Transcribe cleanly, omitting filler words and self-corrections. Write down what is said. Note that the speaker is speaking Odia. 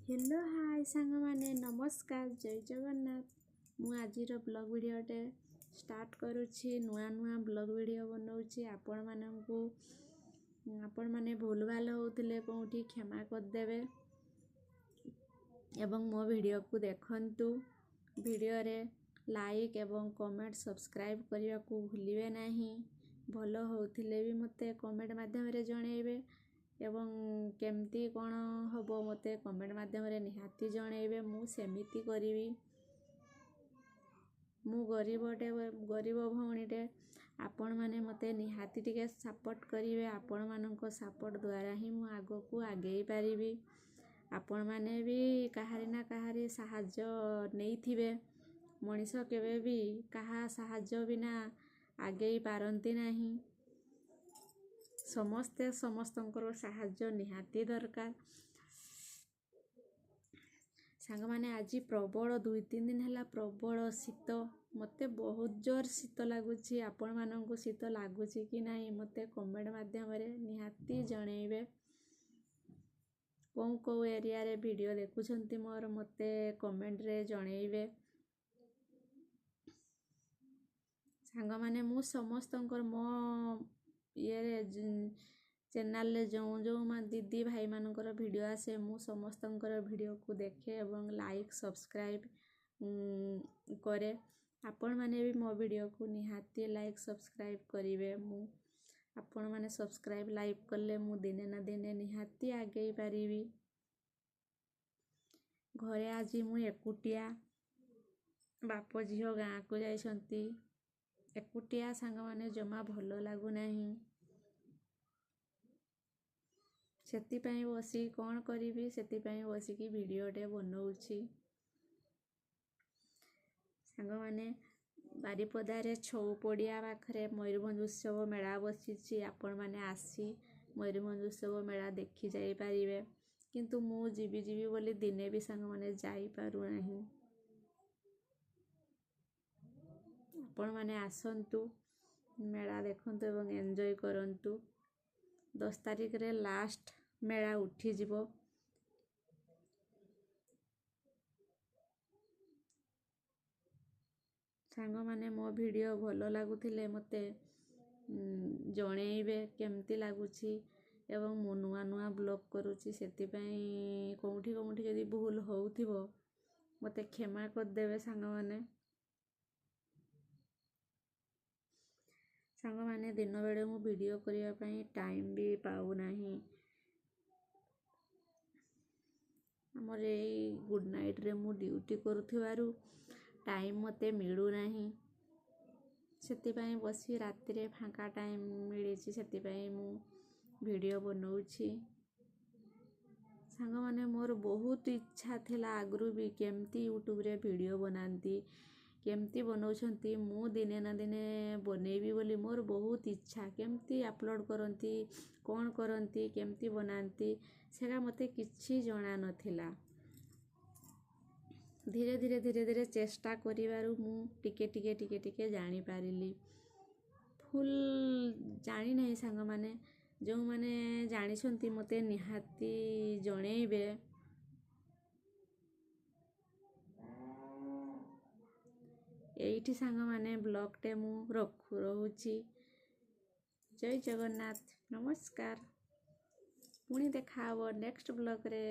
ହ୍ୟାଲୋ ହାଏ ସାଙ୍ଗମାନେ, ନମସ୍କାର, ଜୟ ଜଗନ୍ନାଥ। ମୁଁ ଆଜିର ବ୍ଲଗ୍ ଭିଡ଼ିଓଟେ ଷ୍ଟାର୍ଟ କରୁଛି। ନୂଆ ନୂଆ ବ୍ଲଗ୍ ଭିଡ଼ିଓ ବନାଉଛି। ଆପଣମାନଙ୍କୁ ଆପଣମାନେ ଭୁଲ ଭାଲ ହେଉଥିଲେ କେଉଁଠି କ୍ଷମା କରିଦେବେ ଏବଂ ମୋ ଭିଡ଼ିଓକୁ ଦେଖନ୍ତୁ। ଭିଡ଼ିଓରେ ଲାଇକ୍ ଏବଂ କମେଣ୍ଟ ସବସ୍କ୍ରାଇବ୍ କରିବାକୁ ଭୁଲିବେ ନାହିଁ। ଭଲ ହେଉଥିଲେ ବି ମୋତେ କମେଣ୍ଟ ମାଧ୍ୟମରେ ଜଣାଇବେ ଏବଂ କେମିତି କ'ଣ ହେବ ମୋତେ କମେଣ୍ଟ ମାଧ୍ୟମରେ ନିହାତି ଜଣାଇବେ, ମୁଁ ସେମିତି କରିବି। ମୁଁ ଗରିବଟେ, ଗରିବ ଭଉଣୀଟେ, ଆପଣମାନେ ମୋତେ ନିହାତି ଟିକେ ସପୋର୍ଟ କରିବେ। ଆପଣମାନଙ୍କ ସପୋର୍ଟ ଦ୍ୱାରା ହିଁ ମୁଁ ଆଗକୁ ଆଗେଇ ପାରିବି। ଆପଣମାନେ ବି କାହାରି ନା କାହାରି ସାହାଯ୍ୟ ନେଇଥିବେ। ମଣିଷ କେବେ ବି କାହା ସାହାଯ୍ୟ ବିନା ଆଗେଇ ପାରନ୍ତି ନାହିଁ। ସମସ୍ତେ ସମସ୍ତଙ୍କର ସାହାଯ୍ୟ ନିହାତି ଦରକାର। ସାଙ୍ଗମାନେ, ଆଜି ପ୍ରବଳ 2-3 ଦିନ ହେଲା ପ୍ରବଳ ଶୀତ। ମୋତେ ବହୁତ ଜୋର ଶୀତ ଲାଗୁଛି। ଆପଣମାନଙ୍କୁ ଶୀତ ଲାଗୁଛି କି ନାହିଁ ମୋତେ କମେଣ୍ଟ ମାଧ୍ୟମରେ ନିହାତି ଜଣାଇବେ। କେଉଁ କେଉଁ ଏରିଆରେ ଭିଡ଼ିଓ ଦେଖୁଛନ୍ତି ମୋର ମୋତେ କମେଣ୍ଟରେ ଜଣାଇବେ। ସାଙ୍ଗମାନେ, ମୁଁ ସମସ୍ତଙ୍କର ମୋ ଇଏରେ ଚ୍ୟାନେଲରେ ଯେଉଁ ଯେଉଁ ଦିଦି ଭାଇମାନଙ୍କର ଭିଡ଼ିଓ ଆସେ, ମୁଁ ସମସ୍ତଙ୍କର ଭିଡ଼ିଓକୁ ଦେଖେ ଏବଂ ଲାଇକ୍ ସବସ୍କ୍ରାଇବ୍ କରେ। ଆପଣମାନେ ବି ମୋ ଭିଡ଼ିଓକୁ ନିହାତି ଲାଇକ୍ ସବସ୍କ୍ରାଇବ୍ କରିବେ। ମୁଁ ଆପଣମାନେ ସବସ୍କ୍ରାଇବ୍ ଲାଇକ୍ କଲେ ମୁଁ ଦିନେ ନା ଦିନେ ନିହାତି ଆଗେଇ ପାରିବି। ଘରେ ଆଜି ମୁଁ ଏକୁଟିଆ, ବାପ ଝିଅ ଗାଁକୁ ଯାଇଛନ୍ତି। ଏକୁଟିଆ ସାଙ୍ଗମାନେ, ଜମା ଭଲ ଲାଗୁନାହିଁ। ସେଥିପାଇଁ ବସିକି କ'ଣ କରିବି, ସେଥିପାଇଁ ବସିକି ଭିଡ଼ିଓଟେ ବନଉଛି। ସାଙ୍ଗମାନେ, ବାରିପଦାରେ ଛଉ ପଡ଼ିଆ ପାଖରେ ମୟୂରଭଞ୍ଜ ଉତ୍ସବ ମେଳା ବସିଛି। ଆପଣମାନେ ଆସି ମୟୂରଭଞ୍ଜ ଉତ୍ସବ ମେଳା ଦେଖି ଯାଇପାରିବେ। କିନ୍ତୁ ମୁଁ ଯିବି ଯିବି ବୋଲି ଦିନେ ବି ସାଙ୍ଗମାନେ ଯାଇପାରୁନାହିଁ। ଆପଣମାନେ ଆସନ୍ତୁ, ମେଳା ଦେଖନ୍ତୁ ଏବଂ ଏନ୍ଜୟ କରନ୍ତୁ। 10 ତାରିଖରେ ଲାଷ୍ଟ ମେଳା ଉଠିଯିବ। ସାଙ୍ଗମାନେ, ମୋ ଭିଡ଼ିଓ ଭଲ ଲାଗୁଥିଲେ ମୋତେ ଜଣେଇବେ କେମିତି ଲାଗୁଛି। ଏବଂ ମୁଁ ନୂଆ ନୂଆ ବ୍ଲଗ୍ କରୁଛି, ସେଥିପାଇଁ କେଉଁଠି କେଉଁଠି ଯଦି ଭୁଲ ହେଉଥିବ ମୋତେ କ୍ଷମା କରିଦେବେ ସାଙ୍ଗମାନେ। ସାଙ୍ଗମାନେ, ଦିନବେଳେ ମୁଁ ଭିଡ଼ିଓ କରିବା ପାଇଁ ଟାଇମ୍ ବି ପାଉନାହିଁ। ଆମର ଏଇ ଗୁଡ଼୍ ନାଇଟ୍ରେ ମୁଁ ଡ୍ୟୁଟି କରୁଥିବାରୁ ଟାଇମ୍ ମୋତେ ମିଳୁନାହିଁ। ସେଥିପାଇଁ ବସି ରାତିରେ ଫାଙ୍କା ଟାଇମ୍ ମିଳିଛି, ସେଥିପାଇଁ ମୁଁ ଭିଡ଼ିଓ ବନାଉଛି। ସାଙ୍ଗମାନେ, ମୋର ବହୁତ ଇଚ୍ଛା ଥିଲା ଆଗରୁ ବି କେମିତି ୟୁଟ୍ୟୁବରେ ଭିଡ଼ିଓ ବନାନ୍ତି, କେମିତି ବନାଉଛନ୍ତି, ମୁଁ ଦିନେ ନା ଦିନେ ବନେଇବି ବୋଲି ମୋର ବହୁତ ଇଚ୍ଛା। କେମିତି ଅପଲୋଡ଼ କରନ୍ତି, କ'ଣ କରନ୍ତି, କେମିତି ବନାନ୍ତି, ସେଟା ମୋତେ କିଛି ଜଣା ନଥିଲା। ଧୀରେ ଧୀରେ ଧୀରେ ଧୀରେ ଚେଷ୍ଟା କରିବାରୁ ମୁଁ ଟିକେ ଟିକେ ଟିକେ ଟିକେ ଜାଣିପାରିଲି। ଫୁଲ୍ ଜାଣିନାହିଁ ସାଙ୍ଗମାନେ, ଯେଉଁମାନେ ଜାଣିଛନ୍ତି ମୋତେ ନିହାତି ଜଣେଇବେ। ଏଇଠି ସାଙ୍ଗମାନେ ବ୍ଲଗ୍ଟେ ମୁଁ ରହୁଛି। ଜୟ ଜଗନ୍ନାଥ, ନମସ୍କାର। ପୁଣି ଦେଖା ହେବ ନେକ୍ସଟ ବ୍ଲଗ୍ରେ।